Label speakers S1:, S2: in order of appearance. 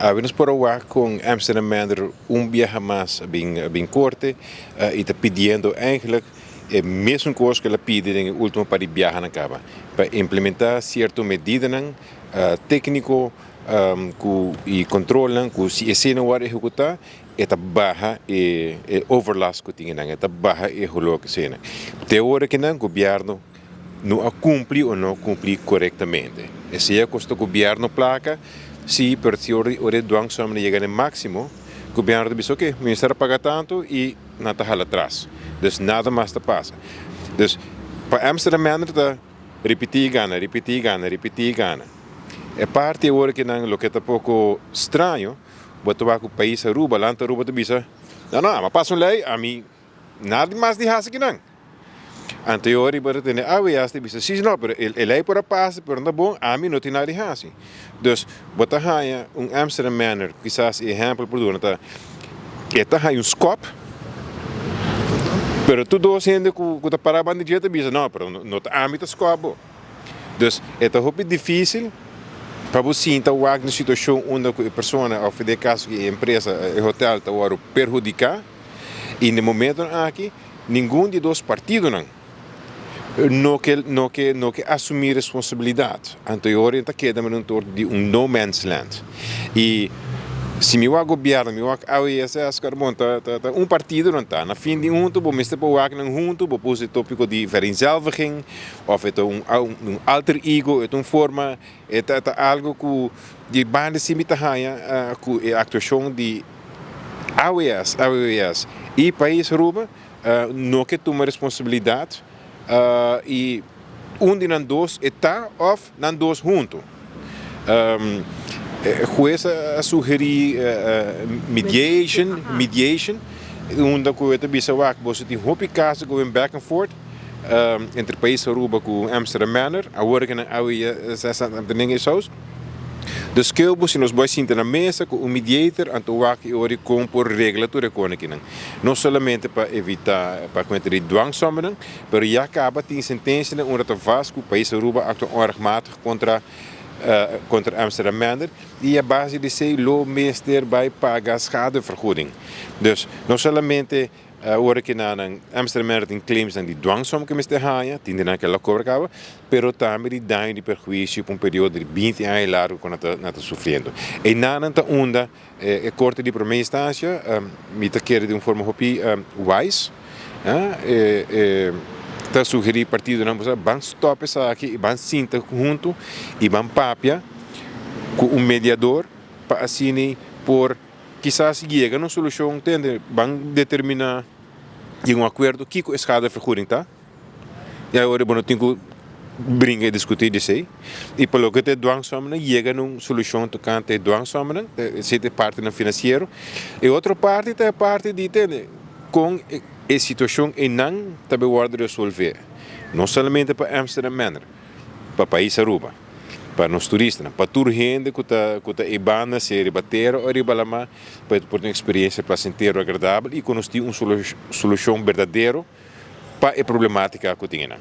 S1: Awe nos por a wak con Amsterdam Manor un biaha mas a bin a bin corte y ta pidiendo eigenlijk e mesun cos cu el a pidi den e ultimo par di biahanan caba, pa implementa cierto medidanan tecnico cu y controlnan cu si esey no worde ehecuta e ta baha e e overlast cu tin enan, e ta baha e holor cu eseynan. Te ora cu nan gobierno no a cumpli o no cumpli corectamente. Esey a costa gobierno placa, si, pero si ora ora e dwangsom a yega na e maximo, gobierno ta bisa ok, minister a paga tanto y nan ta hala atras. Dus nada mas ta pasa. Dus pa Amsterdam Manor ta ripiti y gana, ripiti y gana, ripiti y gana. E parti awor ki nan loke ta poco straño, bo ta wak cu pais Aruba, land Aruba ta bisa, no no, ami a pasa un ley, ami nada mas di haci kinan. Anto e ora riba ta tende awe ya ta bisa, si no, pero e lei por a pasa, pero no ta bon, ami no tin nada di hasi. Dus, bo ta haña un Amsterdam Manor, kisas e ehèmpel por duna ta, e ta haña un skòp, pero tur dos hende ku ta pará banda di dje ta bisa, no, pero no ta ami ta skòp bo. Dus, e ta hopi difísil pa bo sinta wak den situashon unda ku e persona òf den e kaso aki e empresa, e hotèl ta wòrdu perhudiká. I na e momentonan aki ningun di e dos partidonan no ke no ke no ke asumí responsabilidat. Anto e ora e ta keda manera un tort di un no man's land. I si mi wak gobièrnu, mi wak AWSS, bon ta ta ta un partido nan ta. Na fin di huntu bo mester por wak nan huntu, bo puso e tópiko di vereenzelviging òf e ta un un alter ego, e ta un forma, e ta ta algu ku di banda si mi ta haña ku e aktuashon di AWS, AWS y pais Aruba no ke tuma responsabilidad y un di nan dos e ta of nan dos hunto. E hues a sugeri mediation, mediation, unda cu e ta bisa wak boso tin hopi caso cu bin back and forth entre pais Aruba cu Amsterdam Manor, awor cu nan AWS a tene e saus. Dus keu bo si nos bai sinta na mesa ku un mediator anto wak i ora i kon por regla tur e konekinan. No solamente pa evita pa kuenta di dwangsommennan, pero ya kaba tin sentensianan unda ta vast ku pais Aruba aktua onrechtmatig kontra kontra Amsterdam Manor i a base di esei lo mester bai paga schadevergoeding. Dus no solamente Ora ki nan Amsterdam Manor tin claimsnan di dwangsom ku mester haña, tin di nan ke lo kobra kaba, pero tambe di daño di perhuisio pa un periodo di binti aña largu ku nan ta nan ta sufriendo. E nannan ta unda e korte di prome instansia, mi ta kere di un forma hopi wise, ta sugerí partidonan ku sa ban stòp esaki i ban sinta huntu i ban papia ku un mediador pa asina por Kisas yega na un solushon tende ban determiná den un akuerdo kiko e schadevergoeding ta. I awor bo no tin ku bringa i diskutí di esei. I pa loke ta e dwangsomnan, yega na un solushon tokante e dwangsomnan, esei ta e partinan finansiero. E otro parti ta e parti di tende kon e situashon einan ta bai wòrdu resolvé, no solamente pa Amsterdam Manor, pa pais Aruba, pa nos turistanan, pa tur hende ku ta ku ta e banda, sea riba tera o riba lamá, pa e por tin un eksperiencia placentero, agradabel i ku nos tin un solushon berdadero pa e problematica ku tin einan.